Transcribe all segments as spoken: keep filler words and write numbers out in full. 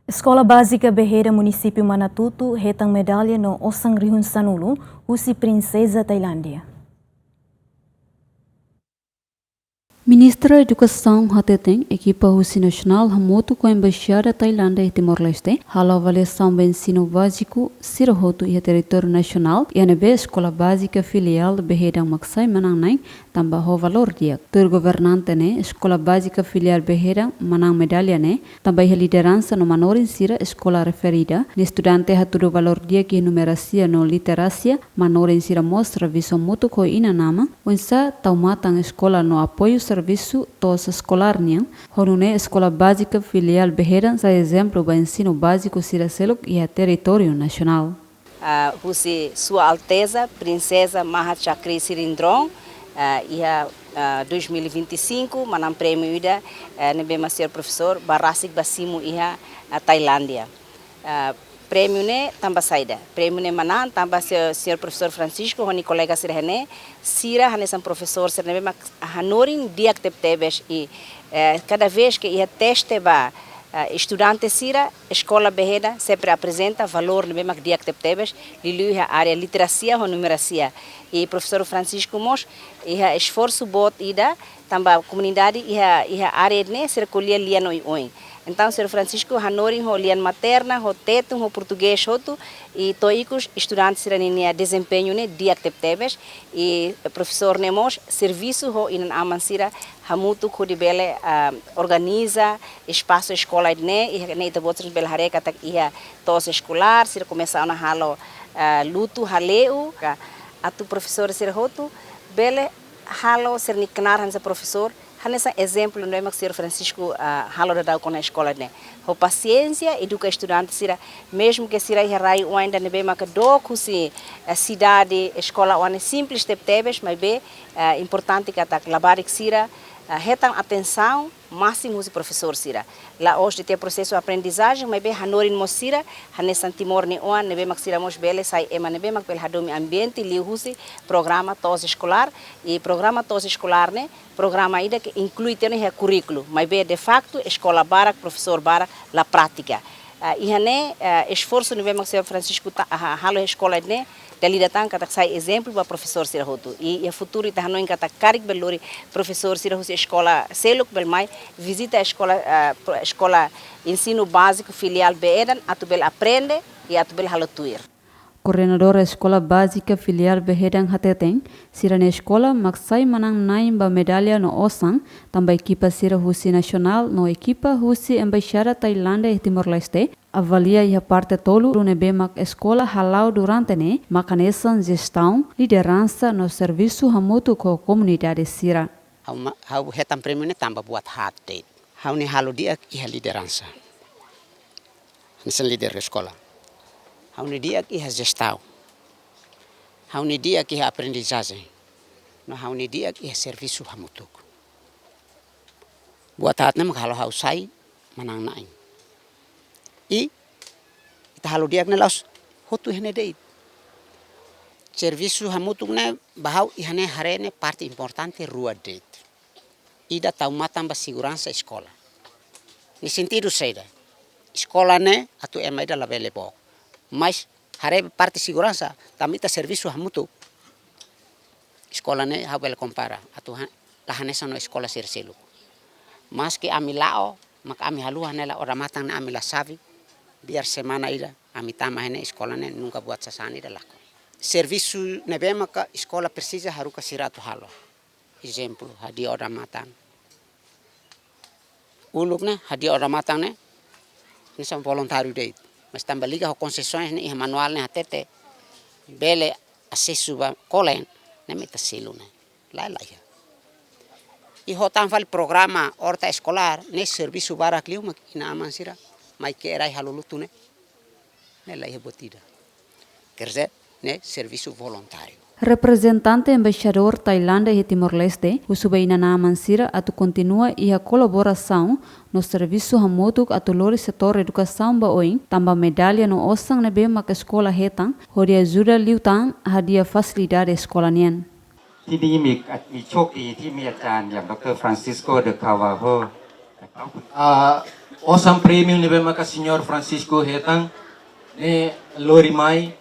Eskola Bázika Beheda, Munisípiu Manatuto, hetan medalla no osan rihun sanulu husi Prinseza Tailándia. Ministra Edukasaun hateten, ekipa husi nasionál hamutuk ho Embaixada Tailándia iha Timor-Leste halo avaliasaun ba ensinu báziku sira hotu iha territóriu nasionál, iha ne'ebé Eskola Bázika Filiál Beheda mak sai manán-na'in tanba ho valór di'ak. Tuir governante ne'e, Eskola Bázika Filiál Beheda manán medalla ne'e tanba iha lideransa no manorin sira eskola refere ida, nia estudante hatudu valór di'ak iha numerasia no literasia, manorin sira mós servisu hamutuk ho inan-aman, oinsá tau matan eskola no apoiu servisu to'os eskolár nian. Ho nune'e Eskola Bázika Filiál Beheda sai ezemplu ba ensinu báziku sira seluk iha territóriu nasionál. Ah, husi Sua Alteza Prinseza Maha Chakriti Sirindrong, ah, iha, ah, dois mil e vinte e cinco, manán prémiu ida, eh, ne'ebé mak señór profesór ba rasik ba simu iha, ah, Tailándia. Ah, prémiu ne'e tanba saida? Prémiu ne'e manán tanba se-, señór profesór Francisco ho nia kolega sira iha ne'e, sira hanesan profesór sira ne'ebé mak hanorin di'ak tebetebes i, eh, kada vez ke iha teste ba, eh, estudante sira, Eskola Beheda sempre aprezenta valór ne'ebé mak di'ak tebetebes, liuliu iha área literasia ho numerasia. I profesór Francisco mós iha esforsu boot ida, tanba komunidade iha, iha área ne'e sira ko'alia lian oioin. Entaun, señór Francisco hanorin ho lian materna, ho tetun, ho portugés hotu, i to'o ikus estudante sira ninia dezempeñu ne'e di'ak tebetebes, i profesór ne'e mós servisu ho inan-aman sira hamutuk hodi bele, ah, organiza espasu eskola ne'e, i ne'e ita-boot sira bele haree katak iha to'os eskolár, sira komesa ona halo, ah, lutu hale'u, ka atu profesór sira hotu bele halo sira-nia knaar hanesan profesór, hanesan ezemplu ne'ebé mak señór Francisco, ah, halo daudaun kona eskola ne'e. Ho pasiénsia, eduka estudante sira, mezmu ke sira iha rai-oan ida ne'ebé mak dook husi, eh, sidade, eskola oan ne'e simples tebetebes, maibé, eh, importante katak labarik sira, eh, hetan atensaun másimu husi profesór sira. La'ós de'it iha prosesu aprendizajen, maibé hanorin mós sira hanesan Timor nia oan ne'ebé mak sira mós bele sai ema ne'ebé mak bele hadomi ambiente liuhusi programa to'os eskolár, i programa to'os eskolár ne'e programa ida ke inklui tiha ona iha kurríkulu, maibé de facto eskola barak, profesór barak la prátika. Ah, iha ne'e, ah, esforsu ne'ebé mak señór Francisco ta-, ah, halo eskola ne'e, dala ida tan katak sai ezemplu ba profesór sira hotu. I, iha futuru ita hanoin katak karik bele lori profesór sira husi eskola seluk bele mai vizita eskola, ah, pro-, eskola ensinu báziku filiál Beheda atu bele aprende i atu bele halo tuir. Koordenadora Eskola Bázika Filiál Beheda hateten, sira-nia eskola mak sai manán-na'in ba medalla no osan, tanba ekipa sira husi nasionál no ekipa husi Embaixada Tailándia iha Timor-Leste avalia iha parte tolu ne'ebé mak eskola hala'o durante ne'e, mak hanesan jestaun, lideransa no servisu hamutuk ho komunidade sira. Ha'u ma-, ha'u hetan prémiu ne'e tanba buat haat de'it. Ha'u-nia halo di'ak iha lideransa. Hanesan líder eskola. Ha'u-nia di'ak iha jestaun. Ha'u-nia di'ak iha aprendizajen. No ha'u-nia di'ak iha servisu hamutuk. Buat haat ne'e mak halo ha'u sai manán-na'in. I ita halo di'ak ne'e la'ós hotu iha ne'e de'it. Servisu hamutuk ne'e ba ha'u iha ne'e haree ne'e parte importante rua de'it. Ida tau matan ba seguransa eskola. Nia sentidu saida? Eskola ne'e atu ema ida labele book. Mas haree parte seguransa, tanba ita servisu hamutuk. Eskola ne'e ha'u bele kompara, atu ha-, la hanesan no eskola sira seluk. Maski ami la'o, mak ami haluha ne'e la odamatan ne'e ami la xave, biar semana ida, ami tama iha ne'e eskola ne'e nunka buat sasán ida lakon. Servisu ne'ebé maka eskola presiza haruka sira atu halo. Ezemplu, hadi'a odamatan. Uluk ne'e, hadi'a odamatan ne'e, hanesan voluntáriu de'it. Mas tanba liga ho konsesoens ne'e, iha manuál ne'e hatete, bele asesu ba kolen, ne'e mak ita selu ne'e. Lae, laiha. I ho tan fali programa orta eskolár, ne'e servisu barak liu mak inan-aman sira, mai ke'e rai halo lutu ne'e. Ne'e laiha buat ida. Quer dizer, ne'e servisu voluntáriu. Reprezentante Embaixadór Tailándia iha Timor-Leste, husu ba inan-aman sira atu kontinua iha kolaborasaun no servisu hamutuk atu lori setór edukasaun ba oin, tanba medalla no osan ne'ebé mak eskola hetan, hodi ajuda liután hadi'a fasilidade eskola nian. ที่นี่มี มีโชคดีที่มีอาจารย์อย่างดอกเตอร์ Francisco de Carvalho นะครับ Ah, Osan prémiu ne'ebé maka señór Francisco hetan ne'e lori mai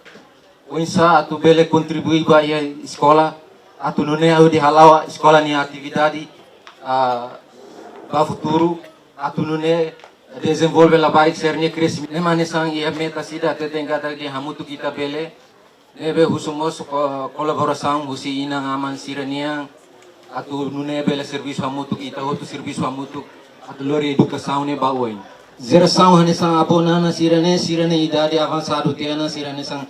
oinsá atu bele kontribui ba iha eskola, atu nune'e hodi hala'o eskola nia atividade, ah, ba futuru, atu nune'e dezenvolve labarik sira-nia kresimentu. Ne'e mak hanesan iha metas ida atu tenke atu hamutuk ita bele ne'ebé husu mós ko-, kolaborasaun husi inan-aman sira-nian, atu nune'e bele servisu hamutuk, ita hotu servisu hamutuk, atu lori edukasaun ne'e ba oin. Jerasaun hanesan avó nana sira-ne'e, sira-ne'e idade avansadu tiha ona, sira hanesan,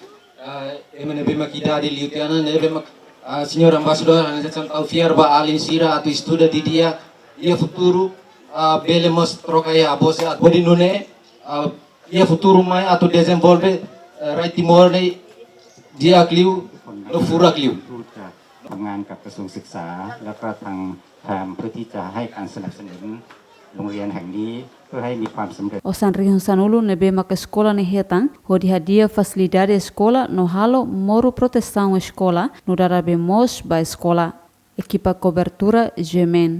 ah, ema ne'ebé mak idade liu tiha ona, ne'ebé mak, ah, señór embaixadór hanesan tau fiar ba alin sira atu estuda didi'ak, iha futuru, ah, bele mós troka iha avó sira, hodi nune'e, ah, iha futuru mai atu dezenvolve, eh, rai Timor ne'e di'ak liu, no furak liu. ทำงานกับกระทรวงศึกษา แล้วก็ทางแพมเพื่อที่จะให้การสนับสนุนโรงเรียนแห่งนี้ เพื่อให้มีความสำเร็จ Osan rihun sanulu ne'ebé maka eskola ne'e hetan, hodi hadi'a fasilidade eskola no halo moru protesaun eskola, no dada bee moos ba eskola. Ekipa kobertura G M N.